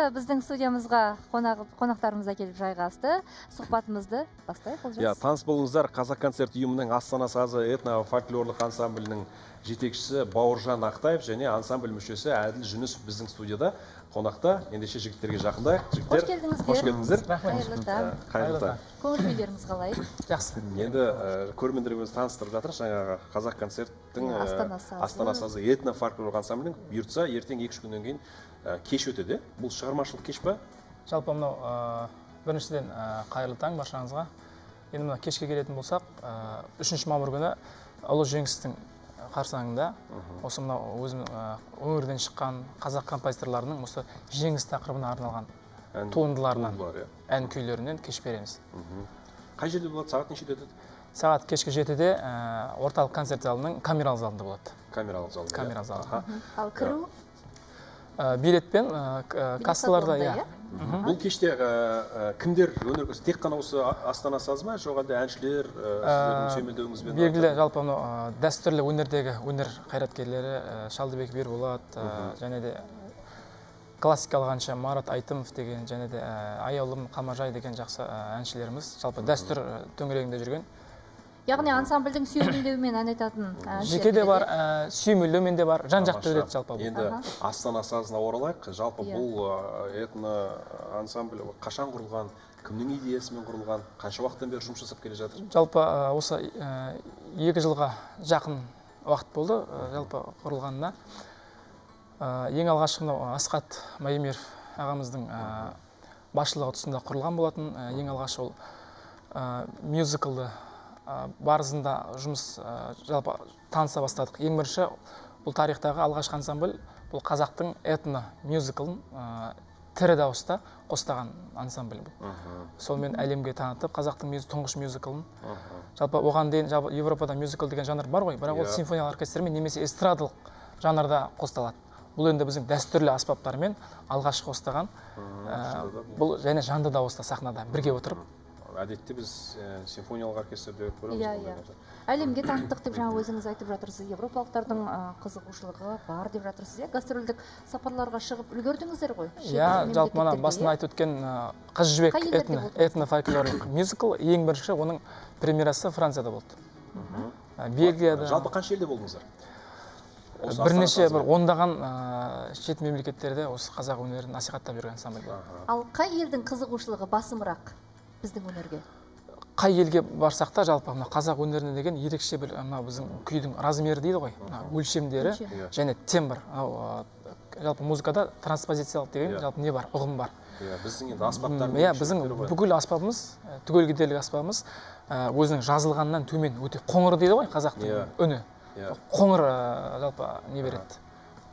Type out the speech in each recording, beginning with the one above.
Біздің студиямызға қонақтарымыз әкеліп жайғасты. Сұхбатымызды бастайық, Олжас. Иә, таныс болыңыздар, Қазақ концерт ұйымының Астана сазы этно-фольклорлық ансамблінің жетекшісі Бауыржан Ақтаев және ансамбль мүшесі Әділ Жүнісов біздің студияда қонақта. Ендеше жігіттерге жақындайық. Жігіттер, қош келдіңіздер. Қош келдіңіздер. Қайырлы таң. Қайырлы таң. Көңіл күйлеріңіз қалай? Жақсы. Енді көрермендерімізді таныстырып жатыр. Жаңағы Қазақ концерттің Астана сазы этно-фольклорлық ансамблінің бұйыртса ертең 2-3 күннен кейін кеш өтеді. Бұл шығармашылық кеш пе? Жалпы мынау біріншіден қайырлы таң баршаңызға. Енді мына кешке келетін болсақ, 3 мамыр күні Ұлы Жеңістің қарсаңында осы мынау өзім өңірден шыққан қазақ композиторларының осы жеңіс тақырыбына арналған туындыларынан, ән күйлерінен кеш береміз. Қай жерде болады? Сағат нешеде өтеді? Сағат кешкі 7-де орталық концерт залының камералық залында болады. Камералық залында. Камералық залында. Ал кіру? Билетпен кассаларда, иә. Бұл кеште кімдер өнер көрсетеді? Тек қана осы Астана сазы ма, жоқ әлде әншілер сіздердің сүйемелдеуіңізбен? Белгілі, жалпы мынау дәстүрлі өнердегі өнер қайраткерлері Шалдыбек Берболат, және де классикалық әнші Марат Айтымов деген, және де Аяулым Қамажай деген жақсы әншілеріміз, жалпы дәстүр төңірегінде жүрген. Яғни ансамбльдің сүйемелдеуімен ән айтатын әншілер жеке де бар, сүйемелдеумен де бар, жан-жақты өтеді жалпы. Енді Астана сазына оралайық. Жалпы бұл этно ансамбль қашан құрылған, кімнің идеясымен құрылған, қанша уақыттан бері жұмыс жасап келе жатыр? Жалпы осы 2 жылға жақын уақыт болды жалпы құрылғанына. Ең алғашқы мынау Асқат Майемиров ағамыздың басшылығы тұсында құрылған болатын. Ең алғаш ол мюзиклды барысында жұмыс жалпы таныса бастадық. Ең бірінші бұл тарихтағы алғашқы ансамбль, бұл қазақтың этно мюзиклын тірі дауыста қостаған ансамбль бұл. Сонымен әлемге танытып қазақтың тұңғыш мюзиклын. Жалпы оған дейін жалпы Европада мюзикл деген жанр бар ғой, бірақ ол симфониялық оркестрмен немесе эстрадалық жанрда қосталады. Бұл енді біздің дәстүрлі аспаптармен алғаш қостаған, бұл және жанды дауыста сахнада бірге отырып. Әдетте біз симфониялық оркестрде көреміз. Иә, әлемге таныттық деп жаңа өзіңіз айтып жатырсыз, европалықтардың қызығушылығы бар деп жатырсыз, иә? Гастрольдік сапарларға шығып үлгердіңіздер ғой? Иә, жалпы мына басында айтып өткен Қыз Жібек этно-фольклорлық мюзикл ең бірінші оның премьерасы Францияда болды. Бельгияда. Жалпы қанша елде болдыңыздар? Бірнеше бір ондаған шет мемлекеттерде осы қазақ өнерін насихаттап жүрген ансамбль болды. Ал қай елдің қызығушылығы басымырақ біздің өнерге? Қай елге барсақ та жалпы мына қазақ өнеріне деген ерекше бір мына біздің күйдің размері дейді ғой, мына өлшемдері және тембр. Жалпы музыкада транспозициялық деген жалпы не бар, ұғым бар. Біздің енді аспаптар. Иә, біздің бүкіл аспабымыз, түгел дерлік аспабымыз өзінің жазылғаннан төмен, өте қоңыр дейді ғой қазақтың үні. Қоңыр жалпы не береді?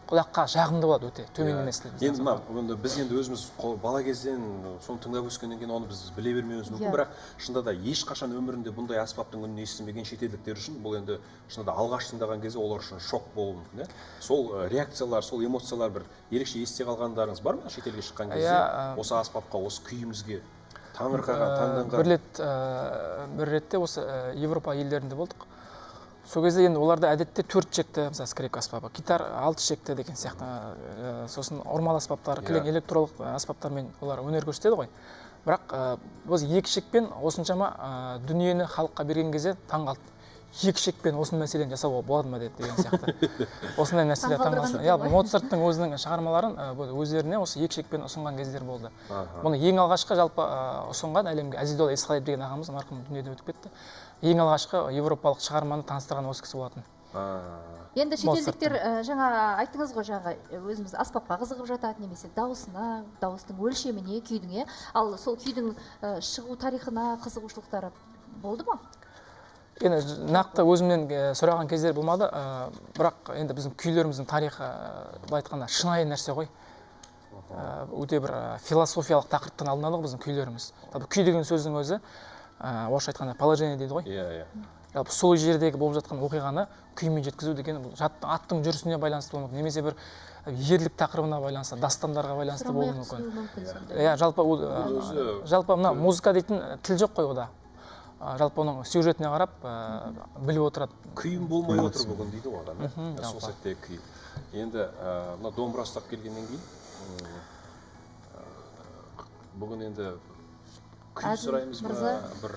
Құлаққа жағымды болады, өте төмен емес. Енді мына біз енді өзіміз бала кезден соны тыңдап өскеннен кейін оны біз біле бермеуіміз мүмкін, бірақ шынында да ешқашан өмірінде бұндай аспаптың үнін естімеген шетелдіктер үшін бұл енді шынында да алғаш тыңдаған кезде олар үшін шок болуы мүмкін. Сол реакциялар, сол эмоциялар бір ерекше есте қалғандарыңыз бар ма шетелге шыққан кезде осы аспапқа, осы күйімізге таңырқаған, таңданған? Бір ретте осы Европа елдерінде болдық. Сол кезде енді оларда әдетте 4 шекті, мысалы скрипка аспабы, гитар 6 шекті деген сияқты, сосын ормалы аспаптар, кілең электролық аспаптармен олар өнер көрсетеді ғой. Бірақ біз 2 шекпен осыншама дүниені халыққа берген кезде таң қалды. 2 шекпен осы мәселені жасауға болады ма деді деген сияқты. Осындай нәрселер таң қалды. Иә, Моцарттың өзінің шығармаларын өздеріне осы 2 шекпен ұсынған кездер болды. Бұны ең алғашқы жалпы ұсынған әлемге Әзидолла Есқалиев деген ағамыз марқұм дүниеден өтіп кетті. Ең алғашқы европалық шығарманы таныстырған осы кісі болатын. Енді шетелдіктер жаңа айттыңыз ғой, жаңа өзіміз аспапқа қызығып жатады, немесе дауысына, дауыстың өлшеміне, күйдің, ал сол күйдің шығу тарихына қызығушылықтары болды ма? Енді нақты өзімнен сұраған кездер болмады, бірақ енді біздің күйлеріміздің тарихы, былай айтқанда, шынайы нәрсе ғой. Өте бір философиялық тақырыптан алынады ғой біздің күйлеріміз. Жалпы күй деген сөздің өзі, орысша айтқанда положение дейді ғой. Иә, иә. Жалпы сол жердегі болып жатқан оқиғаны күймен жеткізу деген бұл аттың жүрісіне байланысты болуы мүмкін, немесе бір ерлік тақырыбына байланысты, дастандарға байланысты болуы мүмкін. Иә, жалпы мына музыка дейтін тіл жоқ қой онда. Жалпы оның сюжетіне қарап біліп отырады. Күйім болмай отыр бүгін дейді ғой адам. Сол сәттегі күй. Енді мына домбыра ұстап келгеннен кейін Бүгін енді күй сұраймыз ба, бір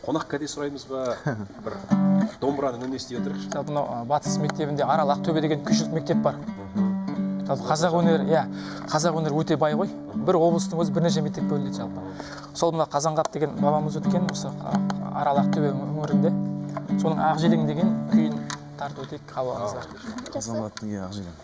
қонақ кәде сұраймыз ба, бір домбыраның үнін ести отырайықшы. Жалпы мынау Батыс мектебінде Арал Ақтөбе деген күйшілік мектеп бар. Жалпы қазақ өнері, иә, қазақ өнері өте бай ғой. Бір облыстың өзі бірнеше мектеп бөлінеді жалпы. Сол мына Қазанғап деген бабамыз өткен осы Арал Ақтөбе өңірінде. Соның Ақжелең деген күйін тартып өтейік, қабыл алыңыздар. Қазанғаптың Ақжелең.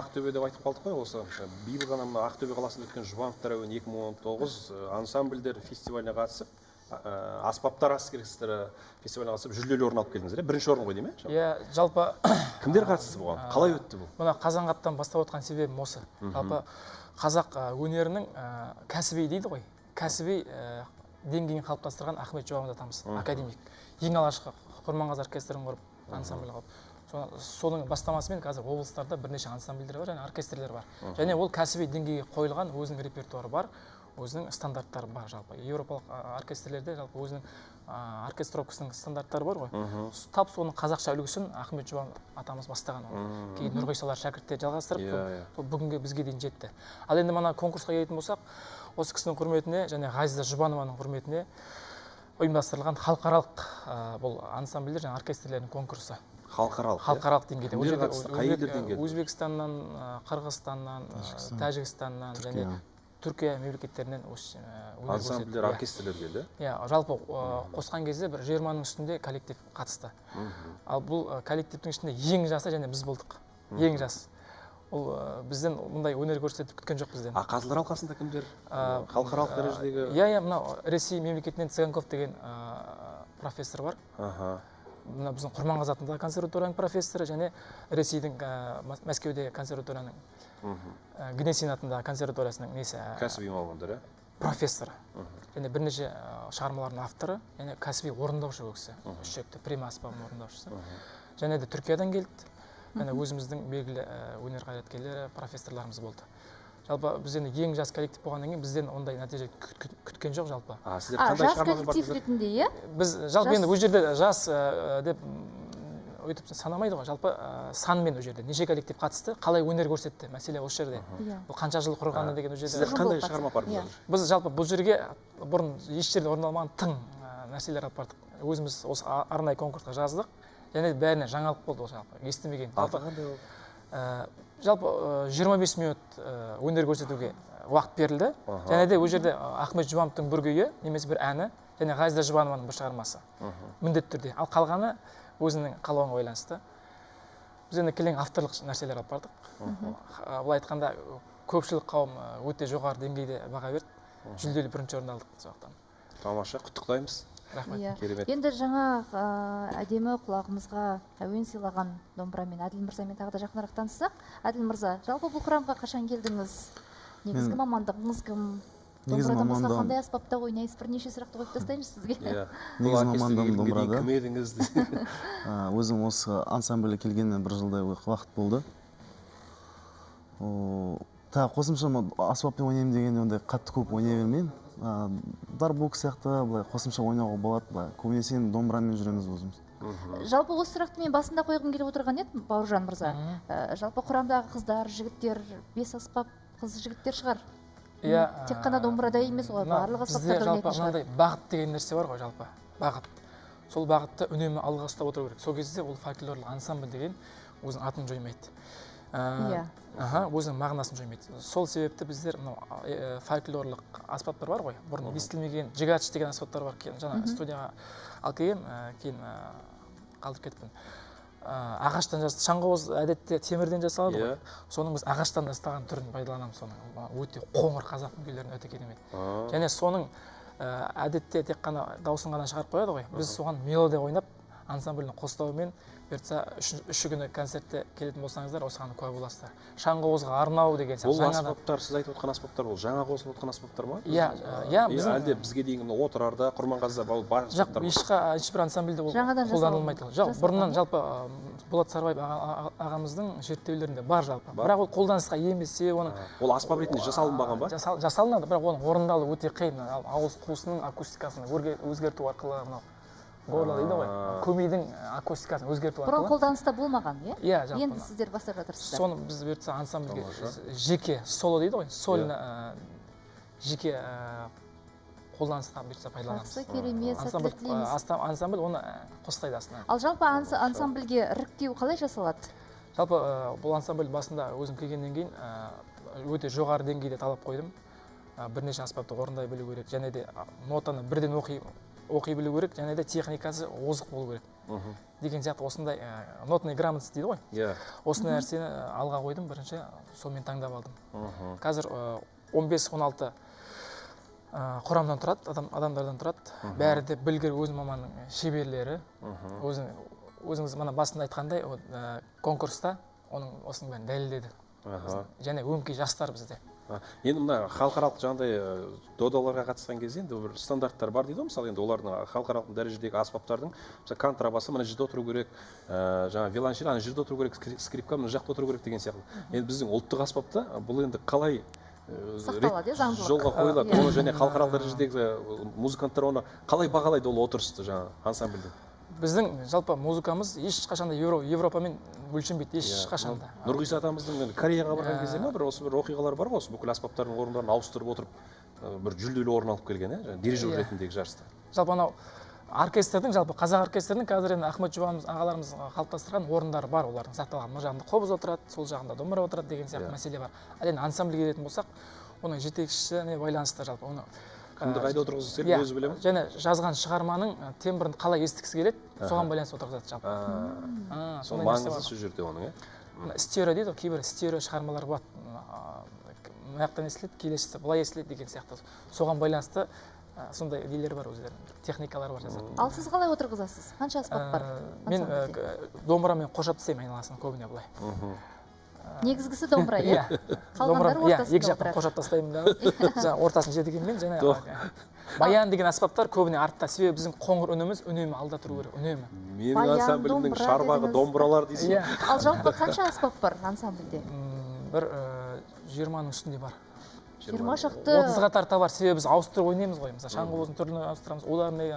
Ақтөбе деп айтып қалдық қой, осы биыл ғана мына Ақтөбе қаласында өткен Жұбановтар әуені 2019 ансамбльдер фестиваліне қатысып, аспаптар оркестрі фестиваліне қатысып, жүлделі орын алып келдіңіздер, бірінші орын ғой деймін, ә? Иә, жалпы кімдер қатысты бұған? Қалай өтті бұл? Мына Қазанғаптан бастап отқан себебім осы. Жалпы қазақ өнерінің кәсіби дейді ғой, кәсіби деңгейін қалыптастырған Ахмет Жұбанов атамыз, академик. Ең алғашқы Құрманғазы оркестрін құрып, ансамбль құрып. Соның бастамасымен қазір облыстарда бірнеше ансамбльдер бар және оркестрлер бар. Және ол кәсіби деңгейге қойылған өзінің репертуары бар, өзінің стандарттары бар жалпы. Еуропалық оркестрлерде жалпы өзінің оркестровкасының стандарттары бар ғой. Тап соның қазақша үлгісін Ахмет Жұбанов атамыз бастаған оны. Кейін Нұрғисалар шәкірттері жалғастырып, бүгінгі бізге дейін жетті. Ал енді мына конкурсқа келетін болсақ, осы кісінің құрметіне және Ғазиза Жұбанованың құрметіне ұйымдастырылған халықаралық бұл ансамбльдер және оркестрлердің конкурсы. Халықаралық, халықаралық деңгейде. Қай елдерден келді? Өзбекстаннан, Қырғызстаннан, Тәжікстаннан және Түркия мемлекеттерінен осы ансамбльдер, оркестрлер келді. Иә, жалпы қосқан кезде бір 20-ның үстінде коллектив қатысты. Ал бұл коллективтің ішінде ең жасы және біз болдық. Ең жас. Ол бізден мұндай өнер көрсетіп күткен жоқ бізден. А қазылар алқасында кімдер? Халықаралық дәрежедегі? Иә, мынау Ресей мемлекетінен Цыганков деген профессор бар. Мына біздің Құрманғазы атындағы консерваторияның профессоры және Ресейдің Мәскеудегі консерваторияның Гнесин атындағы консерваториясының несі кәсіби мамандар, профессоры. Және бірнеше шығармалардың авторы, және кәсіби орындаушы ол кісі, үш шекті прима аспабының орындаушысы. Және де Түркиядан келді. Және өзіміздің белгілі өнер қайраткерлері, профессорларымыз болды. Жалпы біз енді ең жас коллектив болғаннан кейін бізден ондай нәтиже күткен жоқ жалпы. Сіздер қандай жас коллектив ретінде, иә? Біз жалпы енді ол жерде жас деп өйтіп санамайды ғой, жалпы санмен ол жерде неше коллектив қатысты, қалай өнер көрсетті, мәселе осы жерде. Бұл қанша жыл құрғаны деген ол жерде. Сіздер қандай шығарма апардыңыздар? Біз жалпы бұл жерге бұрын еш жерде орын алмаған тың нәрселер алып бардық. Өзіміз осы арнайы конкурсқа жаздық, және бәріне жаңалық болды ол жалпы, естімеген. Аты қандай болды? Жалпы 25 минут өнер көрсетуге уақыт берілді. Және де ол жерде Ахмет Жұбановтың бір күйі, немесе бір әні, және Ғазиза Жұбанованың бір шығармасы. Міндетті түрде. Ал қалғаны өзінің қалауына байланысты. Біз енді кілең авторлық нәрселер алып бардық. Былай айтқанда, көпшілік қауым өте жоғары деңгейде баға берді. Жүлделі бірінші орын алдық сондықтан. Тамаша, құттықтаймыз. Рахмет. Керемет. Енді жаңа әдемі құлағымызға әуен сыйлаған домбырамен Әділ мырзамен тағы да жақынырақ таныссақ. Әділ мырза, жалпы бұл құрамға қашан келдіңіз? Негізгі мамандығыңыз кім? Домбырадан басқа қандай аспапта ойнайсыз? Бірнеше сұрақты қойып тастайыншы сізге. Негізгі мамандығым домбырада. Кім едіңіз? Өзім осы ансамбльге келгеніне бір жылдай уақыт болды. Тағы қосымша аспаппен ойнаймын дегенде ондай қатты көп ойнай бермеймін. Дарбук сияқты былай қосымша ойнауға болады, былай көбінесе енді домбырамен жүреміз өзіміз. Жалпы осы сұрақты мен басында қойғым келіп отырған еді, Бауыржан мырза. Жалпы құрамдағы қыздар, жігіттер, 5 аспап қыз жігіттер шығар. Иә, тек қана домбырада емес, олар барлық аспаптарда ойнайтын шығар. Мынандай бағыт деген нәрсе бар ғой, жалпы бағыт. Сол бағытты үнемі алға ұстап отыру керек. Сол кезде ол фольклорлық ансамбль деген өзінің атын жоймайды. Өзінің мағынасын жоймайды. Сол себепті біздер мынау фольклорлық аспаптар бар ғой, бұрын естілмеген жигач деген аспаптар бар, жаңа студияға алып келгем, кейін қалдырып кетіппін. Ағаштан шаңқобыз әдетте темірден жасалады ғой. Соның біз ағаштан жасалған түрін пайдаланамыз соның. Өте қоңыр қазақтың күйлерін өте керемет. Және соның әдетте тек қана дауысын ғана шығарып қояды ғой. Біз соған мелодия ойнап, ансамбльдің қостауымен бұйыртса үші күні концертте келетін болсаңыздар, осыған куә боласыздар. Шаңқобызға арнау деген сияқты. Бұл аспаптар, сіз айтып отқан аспаптар, ол жаңа қосылып отқан аспаптар ма? Иә, иә, біздің әлде бізге дейінгі мына Отырарда, Құрманғазыда бар аспаптар ма? Жоқ, ешбір ансамбльде ол қолданылмайды. Жоқ, бұрыннан жалпы Болат Сарыбаев ағамыздың зерттеулерінде бар жалпы. Бірақ ол қолданысқа емес, себебі оның ол аспап ретінде жасалынбаған ба? Жасалынады, бірақ оның орындалуы өте қиын. Ауыз қуысының акустикасын өзгерту арқылы мынау горло дейді ғой, көмейдің акустикасын өзгерту арқылы. Бұрын қолданыста болмаған, иә? Иә, жалпы. Енді сіздер бастап жатырсыздар. Соны біз бұйыртса ансамбльге жеке соло дейді ғой, сольно жеке қолданысқа бұйыртса пайдаланамыз. Жақсы, керемет, сәттілік тілейміз. Ансамбль оны қостайды астына. Ал жалпы ансамбльге іріктеу қалай жасалады? Жалпы бұл ансамбль басында өзім келгеннен кейін өте жоғары деңгейде талап қойдым. Бірнеше аспапты орындай білу керек, және де нотаны бірден оқи білу керек, және де техникасы озық болу керек. Деген сияқты осындай нотный грамотность дейді ғой. Осындай нәрсені алға қойдым, бірінші сонымен таңдап алдым. Қазір 15-16 құрамнан тұрады, адамдардан тұрады. Бәрі де білгір өз маманның шеберлері. Өзіңіз мына басында айтқандай, конкурста оның осының бәрін дәлелдеді. Және өңкей жастар бізде. Енді мына халықаралық жаңағыдай додаларға қатысқан кезде енді бір стандарттар бар дейді ғой, мысалы енді олардың халықаралық дәрежедегі аспаптардың, мысалы контрабасы мына жерде отыру керек, жаңа виолончель ана жерде отыру керек, скрипка мына жақта отыру керек деген сияқты. Енді біздің ұлттық аспапта бұл енді қалай сақталады, заңдылық жолға қойылады, оны және халықаралық дәрежедегі музыканттар оны қалай бағалайды ол отырысты жаңа ансамбльді? Біздің жалпы музыкамыз ешқашанда Европамен өлшенбейді, ешқашанда. Нұрғиса атамыздың Кореяға барған кезде ме бір осы бір оқиғалар бар ғой, осы бүкіл аспаптардың орындарын ауыстырып отырып бір жүлделі орын алып келген, дирижер ретіндегі жарыста. Жалпы анау оркестрдің, жалпы қазақ оркестрінің қазір енді Ахмет Жұбанов ағаларымыз қалыптастырған орындары бар, олардың сақталған. Мына жағында қобыз отырады, сол жағында домбыра отырады деген сияқты мәселе бар. Ал енді ансамбльге келетін болсақ, оның жетекшісіне байланысты жалпы оны кімді қайда отырғызғысы келеді, өзі біле ме? Және жазған шығарманың тембрін қалай естігісі келеді, соған байланысты отырғызады жалпы. Сол маңызды сол жерде оның, иә? Стерео дейді ғой, кейбір стерео шығармалар болады. Мына жақтан естіледі, келесісі былай естіледі деген сияқты. Соған байланысты сондай нелер бар өздерінің, техникалары бар жазатын. Ал сіз қалай отырғызасыз? Қанша аспап бар? Мен домбырамен қоршап тастаймын айналасын көбіне былай. Негізгісі домбыра, иә? Қалғандары ортасында екі жақтан қоршап тастаймын да. Жаңа ортасын жетігенмен және баян деген аспаптар көбіне артта. Себебі біздің қоңыр үніміз үнемі алда тұру керек, үнемі. Менің ансамблімнің шарбағы домбыралар дейсің. Ал жалпы қанша аспап бар ансамбльде? Бір 20-ның үстінде бар. 20 шақты. 30-ға тарта бар, себебі біз ауыстырып ойнаймыз ғой. Мысалы, шаңқобыздың түрін ауыстырамыз, ударный,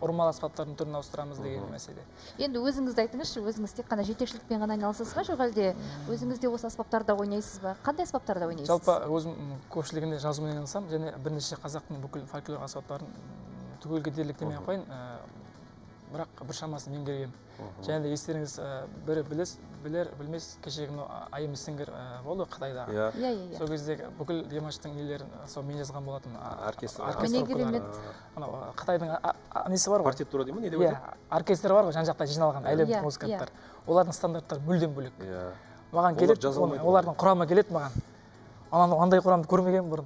ұрмалы аспаптардың түрін ауыстырамыз деген мәселе. Енді өзіңізді айтыңызшы, өзіңіз тек қана жетекшілікпен ғана айналысасыз ба, жоқ әлде өзіңіз де осы аспаптарда ойнайсыз ба? Қандай аспаптарда ойнайсыз? Жалпы өзім көпшілігінде жазумен айналысамын, және бірнеше қазақтың бүкіл фольклор аспаптарын түгелге дерлік демей ақ қояйын, бірақ біршамасын меңгергенмін. Және де естеріңіз бірі білер, білмес, кешегі мынау Айым Сіңгір болды Қытайдағы. Иә. Сол кезде бүкіл Димаштың нелерін сол мен жазған болатынмын. Оркестр. Міне керемет. Анау Қытайдың несі бар ғой? Партитура деймін, не деп айтады? Оркестр бар ғой, жан-жақта жиналған әлемдік музыканттар. Олардың стандарттары мүлдем бөлек. Маған келеді, олардың құрамы келеді маған. Анау андай құрамды көрмеген бұрын.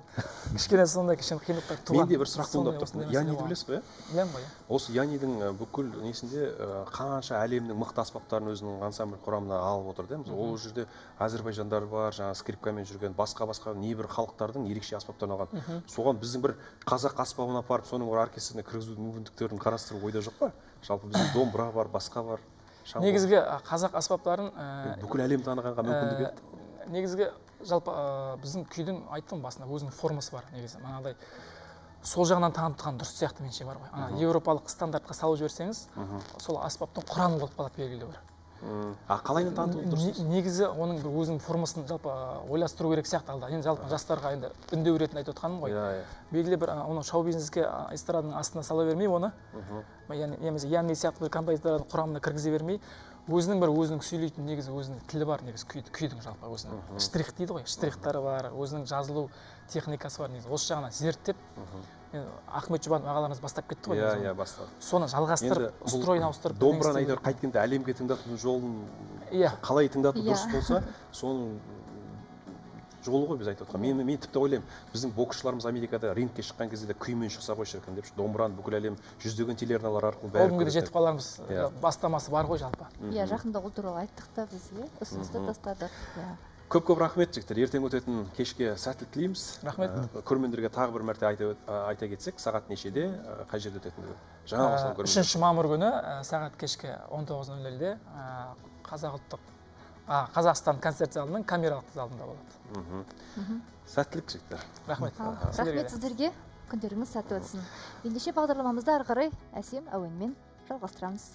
Кішкене сондай кішкене қиындықтар туған. Менде бір сұрақ туындап тұр. Яниді білесіз ғой, иә? Білемін ғой, иә. Осы Янидің бүкіл несінде қанша әлемнің мықты аспаптарын өзінің ансамбль құрамына алып отыр, да? Ол жерде әзірбайжандар бар, жаңа скрипкамен жүрген, басқа-басқа небір халықтардың ерекше аспаптарын алған. Соған біздің бір қазақ аспабын апарып, соның бір оркестріне кіргізудің мүмкіндіктерін қарастыру ойда жоқ па? Жалпы біздің домбыра бар, басқа бар. Негізгі қазақ аспаптарын бүкіл әлем танығанға мүмкіндік еді. Негізгі Жалпы біздің күйдің, айттым басында, өзінің формасы бар негізі. Манағыдай сол жағынан танытқан дұрыс сияқты меніңше бар ғой. Ана еуропалық стандартқа салып жіберсеңіз, сол аспаптың құрамы болып қалады белгілі бір. А қалайынан таныту дұрыс? Негізі оның бір өзінің формасын жалпы ойластыру керек сияқты алда. Енді жалпы жастарға енді үндеу ретінде айтып отқаным ғой. Белгілі бір оны шоу бизнеске, эстраданың астына сала бермей оны, яғни немесе Янни сияқты бір композиторлардың құрамына кіргізе бермей, өзінің бір өзінің сөйлейтін негізі өзінің тілі бар негізі күйдің жалпы өзінің штрих дейді ғой, штрихтары бар, өзінің жазылу техникасы бар негізі. Осы жағынан зерттеп, Ахмет Жұбанов ағаларымыз бастап кетті ғой. Иә, бастады. Соны жалғастырып, стройын ауыстырып. Домбыраны әйтеуір қайткенде әлемге тыңдатудың жолын, қалай тыңдату дұрыс болса, соның жолы ғой біз айтып отқан. Мен тіпті ойлаймын, біздің боксшыларымыз Америкада рингке шыққан кезде де күймен шықса ғой шіркін деп, домбыраны бүкіл әлем жүздеген телеарналар арқылы бәрі көреді. Ол күнге де жетіп қалармыз, бастамасы бар ғой жалпы. Иә, жақында ол туралы айттық та біз, ұсынысты тастадық. Көп-көп рахмет, жігіттер. Ертең өтетін кешке сәттілік тілейміз. Рахмет. Көрермендерге тағы бір мәрте айта кетсек, сағат нешеде, қай жерде өтетіндігі? Жаңа қосылған көрермендер. 3 мамыр күні сағат кешкі 19:00-де Қазақ ұлттық Қазақстан концерт залының камералық залында болады. Сәттілік, жігіттер. Рахмет. Рахмет сіздерге. Күндеріңіз сәтті өтсін. Ендеше бағдарламамызды ары қарай әсем әуенмен жалғастырамыз.